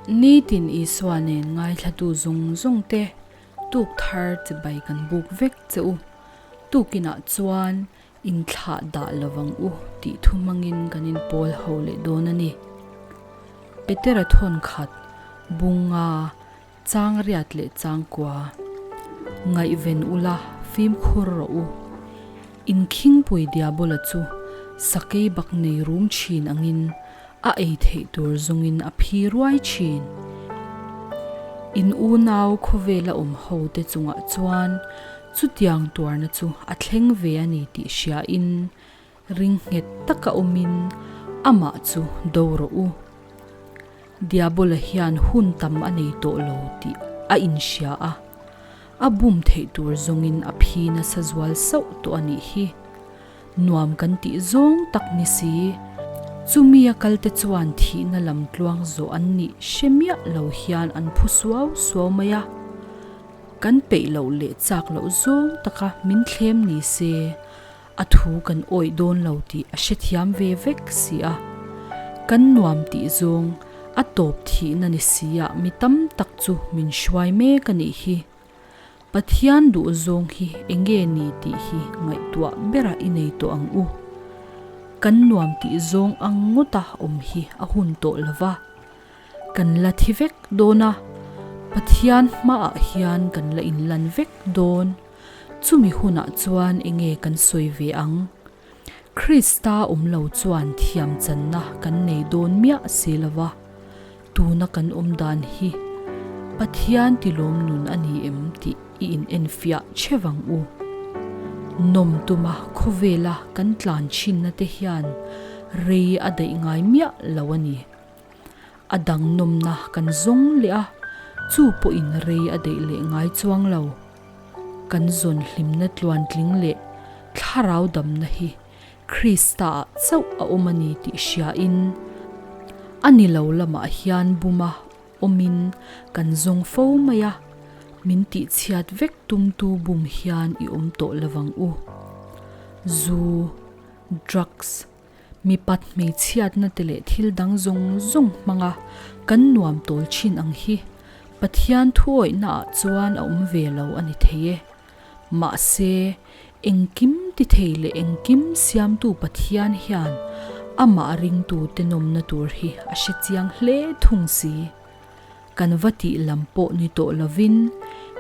Nitin Isua nen ngaithlatu zawng zawng te tuk thar chibai kan buk vek che u. Tukinah chuan inthlah dah lovang u tih thu hmangin kan inpawl ho leh dawn a ni. Petera thawn khat, Bunga, Chang riat leh chang kua. Ngaihven ula, fimkhur rawh u. Inkhingpui Diabola chu sakei bak nei rum thin angin a ei theih tur zawngin a phi ruai thin. In unau khawvela awm ho te chungah chuan chutiang tuarna chu a thleng ve a ni tih hriain ring nghet taka awmin amah chu do rawh u. Diabola hian hun tam a nei tawh lo tih a inhria a, a bum theih tur zawngin a phi nasa zual sauh tawh a nih hi. Nuam kan tih zawng tak ni si. Chumi a kalte chuan thihna lam tluang zawh an nih hre miah lo hian an phu suau suau mai a. Kan peih loh leh chak loh zawng taka min thlem ni se. A thu kan awih dawn lo tih a hrethiam ve vek si a. Kan nuam tih zawng a tawp thihna ni si ah mi tam tak chu min hruai mek a nih hi. Pathian duh zawng hi enge ni tih hi ngaihtuah berah i nei tawh ang u. Kan nuam tih zawng ang ngawta awm hi a hun tawh lo va. Kan la thi vek dawn a, Pathian hmaah hian kan la inlan vek dawn. Chumi hunah chuan enge kan sawi ve ang? Krista awm lo chuan thiamchanna kan nei dawn miah si lo va, tuna kan awm dan hi Pathian tilawm nun a ni em tih i inenfiah che vang u. Nawm tuma khawvela kan tlan thinna te hian rei a daih ngai miah lo a ni. A dang nawmna kan zawng leh a, chu pawhin rei a daih leh ngai chuang lo. Kan zawn hlimna tluantling leh thlarau damna hi Krista-ah chauh a awm a ni tih hriain, a ni lo lamah hian buma awmin kan zawng fo mai a, min tihchhiat vek tumtu bum hian i awm tawh lovang u. Zu, drugs, Mipat hmeichhiatna te leh thil dang zawng zawng hmanga kan nuam tawl thin ang hi Pathian thuawihna ah chuan a awm ve lo a ni thei e. Mahse, engkim ti thei leh engkim siamtu Pathian hian amah ringtu te nawmna tur hi a hre chiang hle thung si. Kan va tih lam pawh ni tawh lovin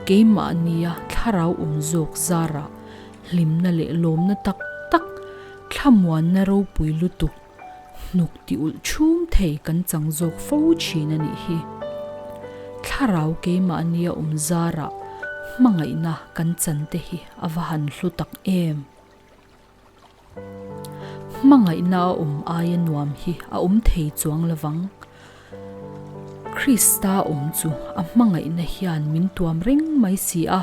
keimahnia thlarau awm zawk zarah hlimna leh lawmna tak tak, thlamuanna ropui lutuk, hnuk ti ulh chhum thei kan chang zawk fo thin a nih hi. Thlarau keimahnia awm zarah hmangaihna kan chan te hi a va han hlu tak em! Hmangaihna a awm aia nuam hi a awm thei chuang lovang. Krista awm chu a hmangaihna hian min tuam reng mai si a,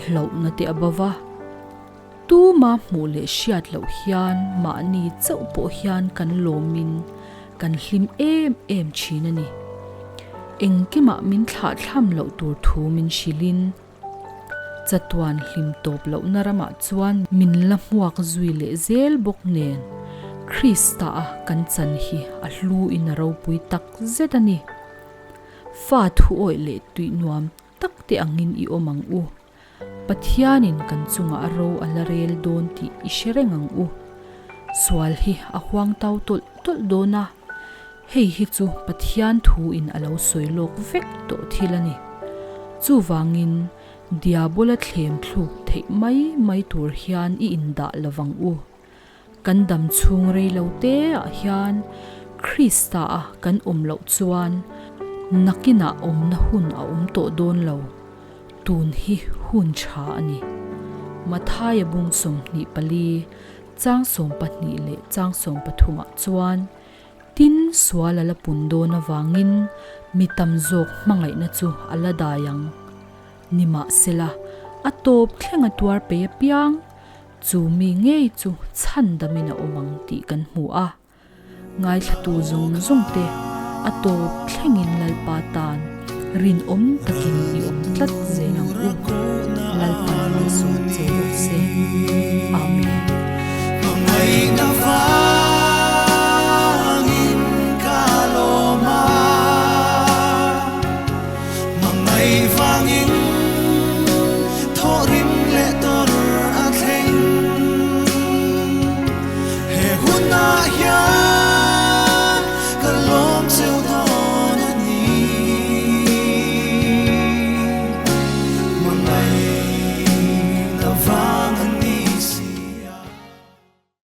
hlauhna te a bo va. Tuma hmuh leh hriat loh hian mahni chauh pawh hian kan lawmin kan hlim em em thin a ni. Engkimah min thlahthlam loh tur thu min hrilhin, Chatuan hlim tawp lohna ramah chuan min la hmuak zui leh zel bawk nen, Krista-a kan chan hi a hlu in a ropui tak zet a ni. Fa thu awih leh tuih nuam tak te angin i awm ang u. Pathianin kan chungah a ro a la rel dawn tih i hre reng ang u. Sual hi a huang tau tawlh tawlh dawn a. Hei hi chu Pathian thu in a lo sawi lawk vek tawh thil a ni. Chuvangin, Diabola thlem thluk theih mai mai tur hian i indah lovang u. Kan dam chhung rei lo te ah hian Krista a kan awm loh chuan nakinah awmna hun a awm tawh dawn lo. Tun hi hun tha a ni. Mathaia bung 24, chang 12 leh chang 13 ah chuan Tin, sual a la pun dawn avangin mi tam zawk hmangaihna chu a la dai ang. Nimahsela, a tawp thleng a tuar pei apiang, chu mi ngei chu chhan damin a awm ang tih kan hmu a. Ngaithlatu zawng zawng te a tawp thlengin Lalpa tan rinawm takin i awm tlat zel ang u. Lalpan malsawm che rawh se. Amen.